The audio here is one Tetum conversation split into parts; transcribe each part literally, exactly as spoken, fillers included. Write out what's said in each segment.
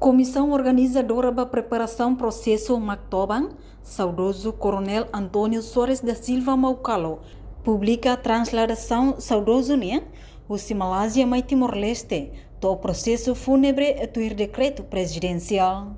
Komisaun organizadora ba preparasaun prosesu maktoban saudozu Koronél António Soares da Silva Maukalo publika trasladasaun saudozu nian husi Malázia mai Timor-Leste, to'o prosesu fúnebre tuir dekretu prezidensiál.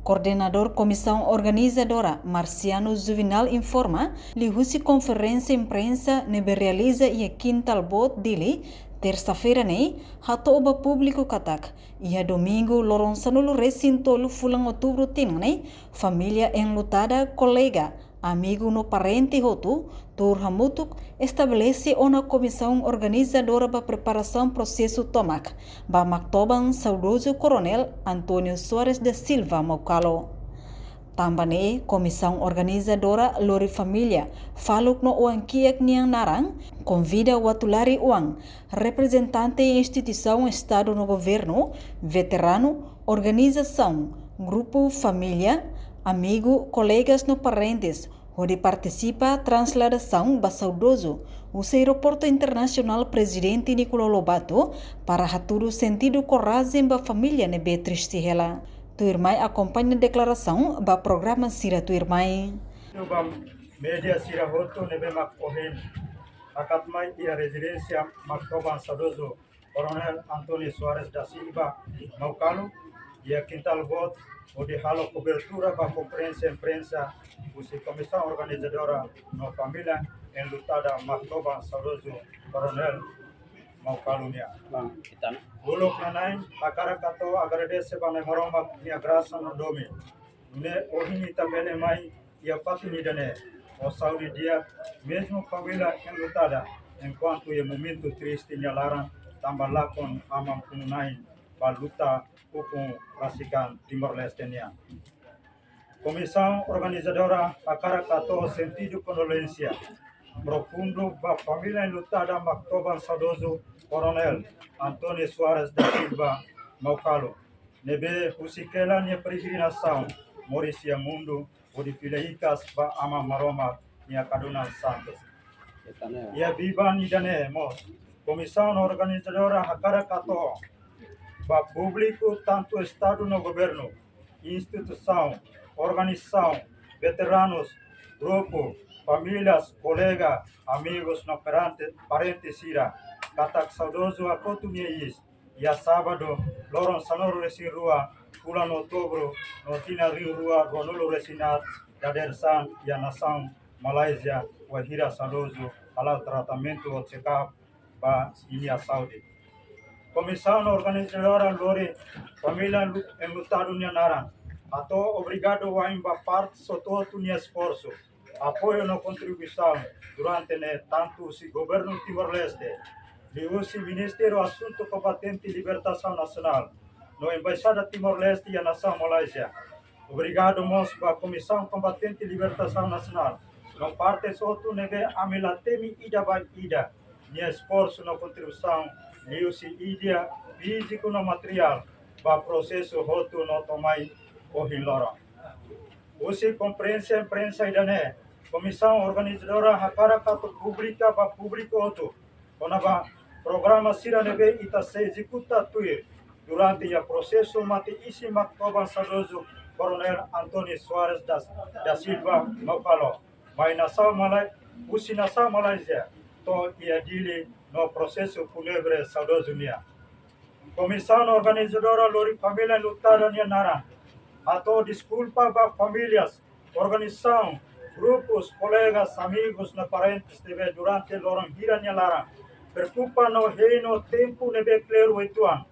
Koordenadór Komisaun Organizadora, Marciano Juvinal, informa liuhusi konferénsia imprensa ne'ebé realiza iha Kintal Boot, Dili, tersa-feira ne'e, hato'o ba públiku katak iha domingu loron sanulu-resin-tolu fulan outubru tinan ne'e, família enlutada, kolega, amigu no parente hotu tuur hamutuk estabelese ona komisaun organizadora ba preparasaun prosesu tomak ba maktoban saudozu Koronél António Soares da Silva Maukalo. Tanba ne'e, komisaun organizadora lori família, faluk no oan-kiak nian naran, konvida watu lari-oan, reprezentante instituisaun Estadu no Governu, veteranu, organizasaun, grupu, família, amigu, kolegas no parentes, hodi partisipa trasladasaun ba saudozu husi Aeroportu Internasionál Prezidente Nicolau Lobato para hatudu sentidu korajen ba família ne'ebé triste hela. Tuirmai akompaña deklarasaun ba programa sira tuirmai. Ba média sira hotu ne'ebé mak ohin hakat mai iha rezidénsia maktoban saudozu Koronél António Soares da Silva Maukalo, iha Kintal Boot, hodi halo kobertura ba konferénsia imprensa husi komisaun organizadora no família enlutada maktoban saudozu Koronél Maukalo nian. Bang, kita na. Uluk nanain, hakarak hato'o agradese ba Na'i Maromak nia grasa no domin. Nune'e ohin ita bele mai iha fatin ida-ne'e ho saúde di'ak, mezmu família enlutada, enkuantu iha momentu triste nia laran, tanba lakon aman funu-na'in ba luta ukun rasik an Timor-Leste nian. Komisaun organizadora hakarak hato'o sentidu kondolénsia profundu ba família enlutada maktoban saudozu Koronél António Soares da Silva Maukalo, ne'ebé husik hela nia peregrinasaun moris iha mundu, hodi fila hikas ba Aman Maromak nia kadunan santu. Iha biban ida-ne'e mós, komisaun organizadora hakarak hato'o ba públiku, tantu Estadu no Governu, instituisaun, organizasaun, veteranus, grupu, famílias, kolega, amigus no perante, parente sira, katak saudozu hakotu nia iis iha sábadu, loron sanulu-resin-rua fulan outubru, no tinan rihun rua ruanulu-resin-haat, dadeer saan iha nasaun Malázia, wainhira saudozu hala'o tratamentu ou check-up ba ninia saúde. Komisaun organizadora lori família enlu-, enlutadu nia naran hato'o obrigadu wa'in ba parte hotu-hotu nia esforsu, apoiu no kontribuisaun durante ne'e, tantu husi Governu Timor-Leste, liuhusi Ministériu Asuntu Kombatente Libertasaun Nasionál, no Embaixada Timor-Leste iha nasaun Malázia. Obrigadu mós ba Komisaun Kombatente Libertasaun Nasionál no parte hotu ne'ebé ami la temi ida ba ida nia esforsu no kontribuisaun, liuhusi ideia, fíziku no materiál, ba prosesu hotu no to'o mai ohin loron. Husi konferénsia imprensa ida-ne'e, komisaun organizadora hakarak atu publika ba públiku hotu kona-ba programa sira ne'ebé ita sei ezekuta tuir durante iha prosesu mate-isin maktoban saudozu Koronél António Soares da, da Silva Maukalo, mai nasaun Malá-, husi nasaun Malázia to'o iha Dili no prosesu fúnebre saudozu nian. Komisaun organizadora lori família enlutada nia naran hato'o deskulpa ba famílias, organizasaun, grupus, kolegas, amigus no parentes ne'ebé durante loron hira nia laran preokupa no hein tempu ne'ebé kle'ur uitoan,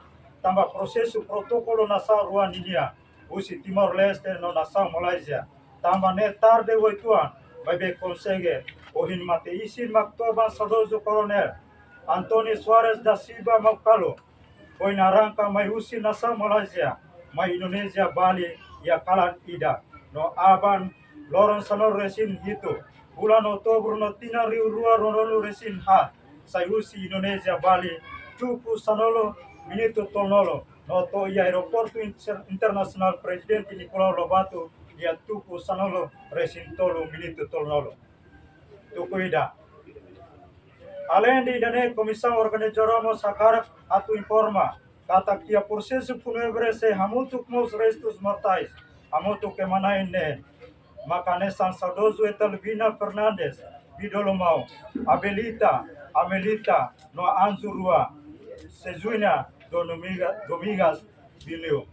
tanba prosesu protokolu nasaun rua ninian, husi Timor-Leste no nasaun Malázia. Tanba ne'e tarde uitoan, maibé konsege, ohin mate-isin maktoban saudozu Koronél António Soares da Silva Maukalo foin arranka mai husi nasaun Malázia mai Indonézia, Bali, iha kalan ida. No aban, loron sanulu-resin-hitu fulan outubru no tinan rihun rua ruanulu-resin-haat, sai husi Indonézia, Bali, tuku sanulu minutu tolunulu, no to'o iha Aeroportu Inter-, Internasionál Prezidente Nicolau Lobato, iha tuku sanulu-resin-tolu minutu tolunulu. Tuku ida. Aleinde ida-ne'e, komisaun organizadora mós hakarak atu informa katak iha prosesu fúnebre sei hamutuk mós restus mortais hamutuk ema na'in ne'e, maka hanesan saudozu Etelvina Fernandes, Bido Lumau, Abelita, Amelita, no anju rua, Sejuina, Dominga-, Domingas, Biliu.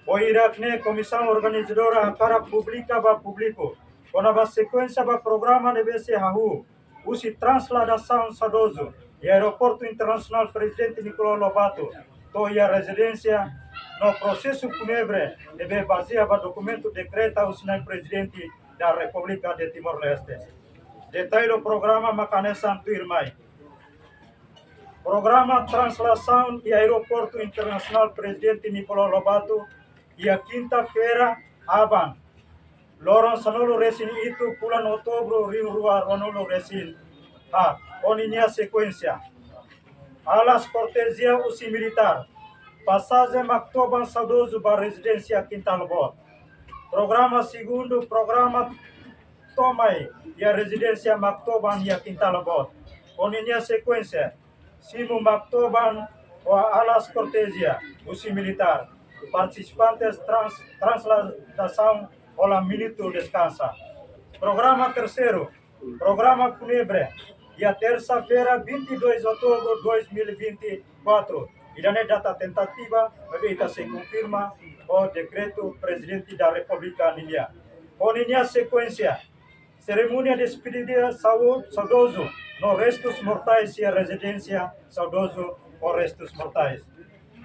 Ho hirak-ne'e, komisaun organizadora hakarak publika ba públiku kona-ba sekuénsia ba programa ne'ebé sei hahú husi transladasaun saudozu iha Aeroportu Internasionál Prezidente Nicolau Lobato to'o iha rezidénsia, no prosesu fúnebre ne'ebé bazeia ba dokumentu dekreta husi Nai Prezidente da Repúblika de Timor-Leste. Detalle programa maka hanesan tuirmai. Programa transladasaun iha Aeroportu Internasionál Prezidente Nicolau Lobato iha kinta-feira aban, loron sanulu-resin-hitu fulan Outubru rihun rua ruanulu-resin-haat, ho ninia sekuénsia: alas kortezia husi militár, pasajen Maktoban saudozu ba rezidénsia Kintal Boot. Programa segundu, programa to'o mai iha rezidénsia Maktoban iha Kintal Boot, ho ninia sekuénsia: simu Maktoban ho alas kortezia husi militár, partisipantes trans-, transladasaun hola minutu deskansa. Programa terseiru, programa fúnebre iha tersa-feira, vinte e dois outubro dois mil e vinte e quatro. Ida-ne'e data tentativa, maibé ita sei konfirma ho dekretu Prezidente da Repúblika ninia. Ho ninia sekuénsia: serimónia despedida sau-, saudozu no restus mortais iha rezidénsia saudozu ho restus mortais.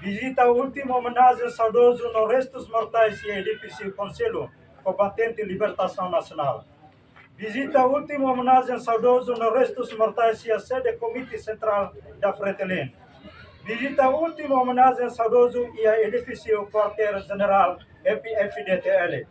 Vizita última omenajen saudozu no restus mortais iha edifísiu Konsellu Kombatente Libertasaun Nasionál. Vizita última omenajen saudozu no restus mortais iha sede Komité Sentrál da Fretilin. Vizita última omenajen saudozu iha edifísiu Kuartél Jenerál F-FDTL.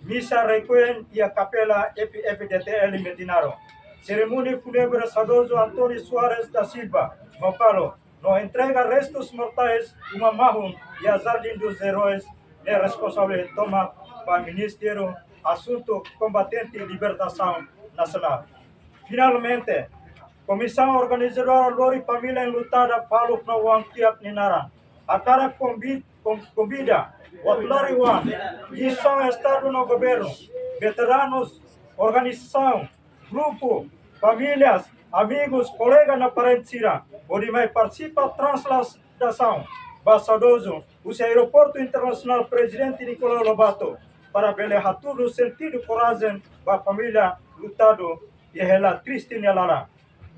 Misa requiem iha Kapela F-FDTL Metinaro. Serimónia fúnebre saudozu António Soares da Silva, Mopalo, no entrega restus mortais uma mahun iha Jardim dos Heróis, ne'e responsabilidade tomak ba Ministériu Asuntu Kombatente Libertasaun Nasionál. Finalmente, komisaun organizadora lori família enlutada faluk no oan kiak nia naran. Hakarak konvi-, kon-, konvida buat lori-oan, instituisaun Estadu no Governu, veteranus, organizasaun, grupu, famílias, amigus, kolega no parente sira, hodi mai partisipa transladasaun ba saudozu husi Aeroportu Internasionál Prezidente Nicolau Lobato, para bele hatudu sentidu korajen ba família lutadu iha hela triste nia laran.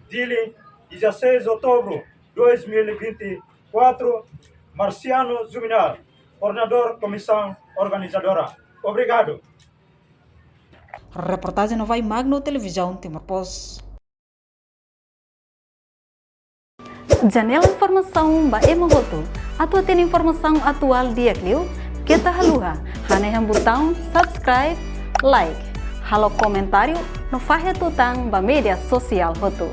Dili, dezasseis outubro dois mil e vinte e quatro, Marciano Zuminal, koordenadór komisaun organizadora. Obrigadu. Reportajen Novai Magno, Televizaun Timor Post. Janela informasaun ba ema hotu. Atu hatene informasaun atuál di'ak liu, keta haluha hanehan butaun subscribe, like, halo komentáriu no fahe tutan ba média sosiál hotu.